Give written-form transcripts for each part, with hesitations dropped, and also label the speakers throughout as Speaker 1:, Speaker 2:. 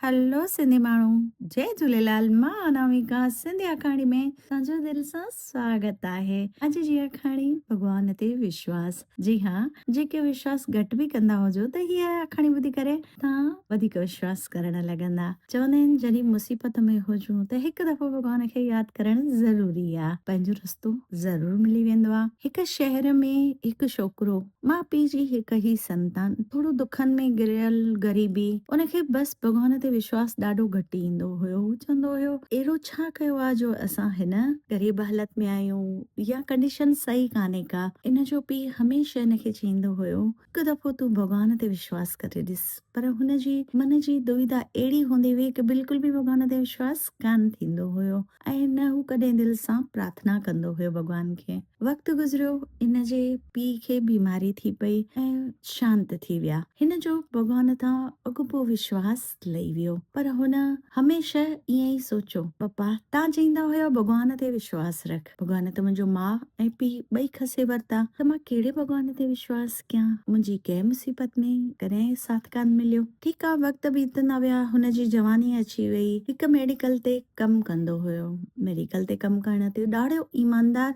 Speaker 1: هلو سنڌي ماڻهو جئي جهوليلال مان اناميڪا سنڌي آکاڻي ۾ توهان جو دل سان سواگت آهي اڄ جي آکاڻي ڀڳوان تي وشواس جي ها جيڪي وشواس گهٽ به ڪندا هجو ته هيء آکاڻي ٻڌي ڪري توهان وڌيڪ وشواس ڪرڻ لڳندا چوندا آهن جڏهن مصيبت ۾ هجون ته هڪ دفعو ڀڳوان کي ياد ڪرڻ ضروري آ پنهنجو رستو ضرور ملي ويندو آ هڪ شهر ۾ هڪ ڇوڪرو ماء پيء جي هڪ ئي سنتان، ٿورو دکن ۾ گريل، غريبي، ان کي بس ڀڳوان تي وشواس ڏاڍو گهٽ ايندو هيو. هو چوندو هيو، اهڙو ڇا ڪيو آ جو اسان هن غريب حالت ۾ آهيون يا ڪنڊيشن صحيح ڪانهي ڪا. ان جو پيء هميشه هن کي چئيندو هيو، هڪ دفعو تون ڀڳوان تي وشواس ڪري ڏس. پر هن جي من جي دويدا اهڙي هوندي هئي ڪه بلڪل به ڀڳوان تي وشواس ڪانه ٿيندو هيو ۽ نه هو ڪڏهن دل سان پرارٿنا ڪندو هيو ڀڳوان کي. وقت گذريو، هن جي پيء کي بيماري ٿي پئي ۽ شانت ٿي ويا. هن جو ڀڳوان تان اڳ پوء وشواس لهي ويو، پر هن هميشه ائين ئي سوچيو، پپا، تان چئيندا هيا ڀڳوان تي وشواس رک. ڀڳوان ته منهنجو ماء ۽ پيء ٻئي کسي ورتا ته مان ڪهڙي ڀڳوان تي وشواس ڪيان؟ منهنجي ڪنهن مصيبت ۾ ڪڏهن ساٿ ڪانه مليو. ٺيڪ آ، وقت بيتندا ويا، هن جي جواني اچي وئي. هڪ ميڊيڪل تي ڪم ڪندو هيو. ميڊيڪل تي ڪم ڪرڻ تي ڏاڍو ايماندار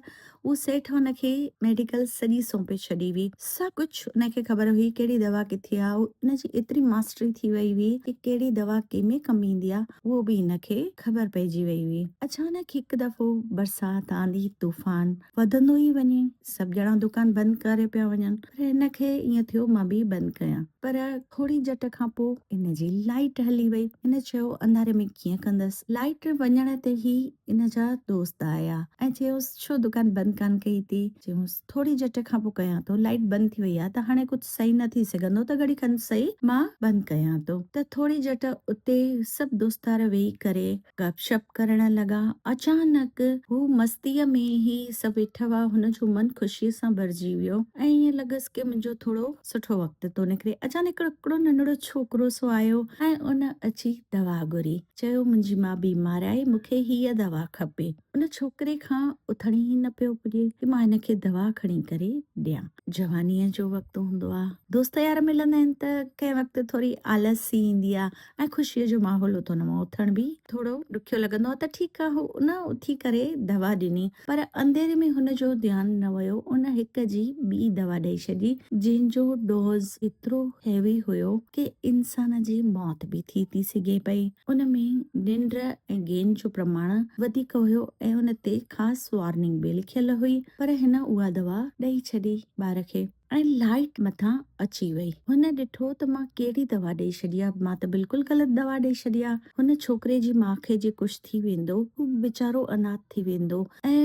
Speaker 1: هو. سيٺ هن کي ميڊيڪل سڄي سونپي ڇڏي هئي. سڀ ڪجهه هن کي خبر هئي، ڪهڙي دوا ڪٿي آ. هن جي ايتري ماسٽري ٿي وئي هئي ڪي ڪهڙي دوا ڪنهن ۾ ڪم ايندي آ، اهو به هن کي خبر پئجي وئي هئي. اچانڪ هڪ دفعو برسات، آنڌي، طوفان وڌندو ئي وڃي. سڀ ڄڻا دڪان بند ڪري پيا وڃن پر هن کي ائين ٿيو مان به بند ڪيان پر ٿوري جهٽ کان پوء هن جي لائيٽ هلي وئي. هن چيو انڌاري ۾ ڪيئن ڪندس. لائيٽ وڃڻ تي ئي هن جا دوست آيا ۽ چيوس ڇو دڪان بند ڪانه ڪئي ٿي. چيائونس ٿوري جهٽ کان پوء ڪيان ٿو لائيٽ بند ٿي وئي آهي ته هاڻي ڪجهه صحيح نه ٿي سگهندو ته گهڙي کن صحيح مان بند ڪيان ٿو ته ٿوري جهٽ اتي سڀ دوستار ويهي ڪري گپ شپ ڪرڻ لڳا. اچانڪ هو مستيء ۾ ئي سڀ ويٺا هئا. هن جو من خوشيء سان ڀرجي ويو ۽ ائين لڳس ڪي منهنجو ٿورو سٺو وقت ٿو نڪري. اچانڪ هڪڙو ننڍڙو ڇوڪرو سو آيو ۽ ان اچي دوا گهري. چيو منهنجي ماء بيمار آهي، مون کي هيء دوا کپي. ان ڇوڪري کان اٿڻ ئي نه پيو پڄي ڪي مان هن کي دوا کڻي ڪري ڏيان. جوانيء جو وقت هوندو آ. دوست يار ملندا آهن ته ڪنهن وقت ٿوري آلس سي ايندي آ. ۽ خوشيء جو ماحول هو ته ان مان اٿڻ به ٿورو ڏکيو لڳندو هو ته ٺيڪ آ هو ان اٿي ڪري دوا ڏني پر انڌيري ۾ هن جو ڌيان نه ويو ان هڪ جي ٻي دوا ڏئي ڇڏي جنهن جو ڊوز ايترو هيوي هيو ڪي انسان جي موت به ٿي ٿي سگهي پئي ان ۾ ننڊ ۽ گين جو پرماڻ وڌيڪ هيو ۽ ان تي خاص وارننگ به لکيل هئي پر هن اها دوا ڏئي ڇڏي ٻار کي. ۽ لائيٽ مٿان اچي وئي. هن ڏٺو ته مان ڪهڙي دوا ڏئي ڇڏي آ، مان ته بلڪل غلط دوا ڏئي ڇڏي آ. هن ڇوڪري جي ماء کي جي ڪجهه ٿي ويندو، هو ويچارو اناٿ ٿي ويندو ۽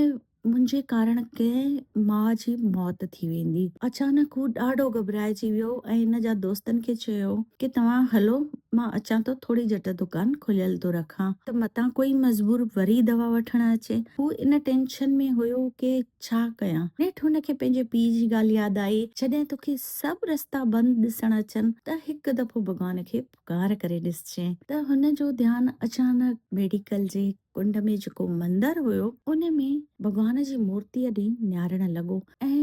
Speaker 1: منهنجي ڪارڻ ڪنهن ماء جي موت ٿي ويندي. اچانڪ هو ڏاڍو گهٻرائجي ويو ۽ هن جا دوستن کي چيو ڪي توهان هلو مان اچان ٿو ٿوري جهٽ دڪان کليل ٿو رکان ته متان ڪوئي مجبور وري دوا وٺڻ اچي. هو ان ٽينشن ۾ هيو ڪي ڇا ڪيان؟ نيٺ هن کي پنهنجي پيء جي ڳالهه ياد آئي، جڏهن توکي سڀ رستا بند ڏسڻ اچن ته هڪ دفعو ڀڳوان کي پڪار ڪري ڏسجين. ته هن جو ڌيان اچانڪ ميڊيڪل جي ڪنڊ ۾ جيڪو مندر هيو، ان ۾ ڀڳوان جي مورتيء ڏي نهارڻ لڳو ۽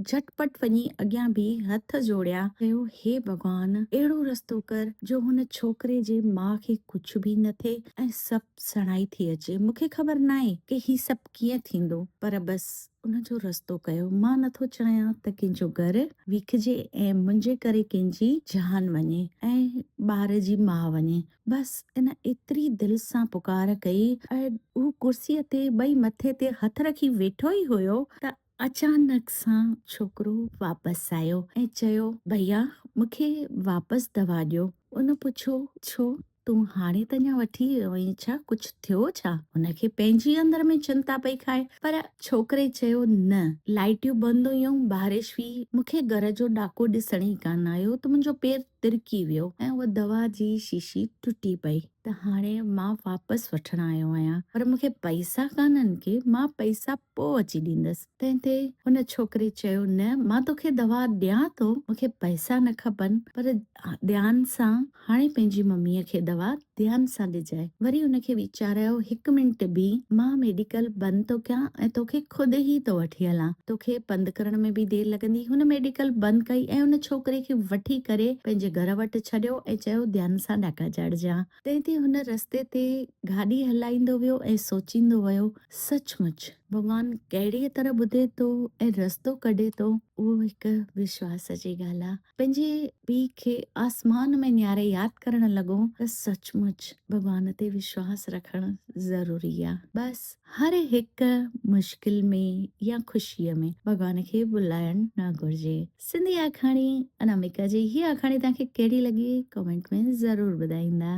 Speaker 1: جهٽ پٽ وڃي اڳيان بيهي هٿ جوڙيا، چيو، هي ڀڳوان! اهڙو رستو ڪر جو هن ڇوڪري جي ماء کي ڪجهه به نه ٿئي ۽ سڀ سڻائي ٿي اچي. مون کي خبر ناهي ڪي هي سڀ ڪيئن ٿيندو پر بس ان جو رستو ڪيو. مان نٿو چاهيان ته ڪنهن جو گهر ويکجي ۽ منهنجي ڪري ڪنهن جي جان وڃي ۽ ٻار جي ماء وڃي. بس ان ايتري دل سان پڪار ڪئي ۽ هو ڪرسيء تي ٻئي مٿي تي هٿ رکي ويٺو ئي هيو ته اچانڪ سان ڇوڪرو واپس آيو ۽ چيو، ڀئيا مون کي واپس دوا ڏيو. ان پڇيو، ڇو؟ تون هاڻي ته اڃا وٺي ويو آهين ڇا؟ ڪجهه ٿيو ڇا؟ هن کي پنهنجي اندر ۾ چنتا پئي کائي. پر ڇوڪري چيو، نه، لائيٽيون بند هيون، بارش هئي، مون کي گهر جو ڏاڪو ڏسڻ ئي ڪانه آيو ته منهنجو پير ترڪي ويو ۽ اها دوا جي شيشي ٽٽي پئي ته هاڻي مان واپس وٺڻ آيو آهيان، پر مون کي پئسا ڪانهن ڪي، مان پئسا پوء اچي ڏيندس. تنهن تي هن ڇوڪري چيو، نه، مان توکي دوا ڏيان ٿو، مون کي پئسا نه کپن، پر ڌيان سان هاڻي پنهنجي مميء کي دوا. دوا ڌيان سان ڏجانء. وري هن کي ويچارايو، هڪ منٽ بيهه، مان ميڊيڪل بند ٿو ڪيان ۽ توکي خود ئي ٿو وٺي هلان. توکي پنڌ ڪرڻ ۾ به دير لڳندي. هن ميڊيڪل بند ڪئي ۽ ان ڇوڪري کي وٺي ڪري پنهنجي گهر وٽ ڇڏيو ۽ چيو، ڌيان سان ڏاڪا چاڙهجان. تنهن تي هن رستي تي گاڏي هلائيندو ويو ۽ سوچيندو ويو، سچ مچ ڀڳوان ڪهڙيء طرح ٻڌي ٿو ۽ رستو ڪڍي ٿو، اهو هڪ وشواس جي ڳالهه آ. پنهنجي پيء کي آسمان ۾ نهاري ياد ڪرڻ لڳو ته سچ مچ ڀڳوان تي وشواس رکڻ ضروري آ. بس هر هڪ مشڪل ۾ يا خوشيء ۾ ڀڳوان کي ڀلائڻ نه گهرجي. سنڌي آکاڻي اناميڪا جي هيء آکاڻي توهان کي ڪهڙي لڳي ڪمينٽ ۾ ضرور ٻڌائيندا.